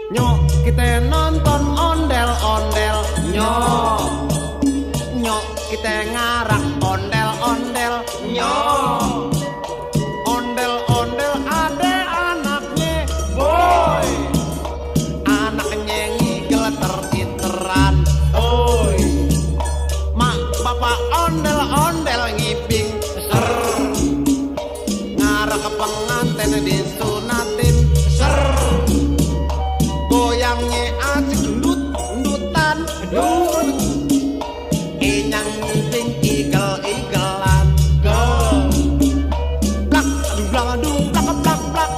Nyok kita nonton ondel-ondel. Nyok nyok kita ngarak ondel-ondel. Nyok ondel-ondel ada anaknya boy, anaknya ngigel ter-iteran. Oi mak bapak ondel-ondel ngiping ser, ngarak pengantin disunatin ser, goyangnya asik ndut-ndutan dut, inyang ngiping igel-igelan go, plak aduh blang aduh plak plak plak.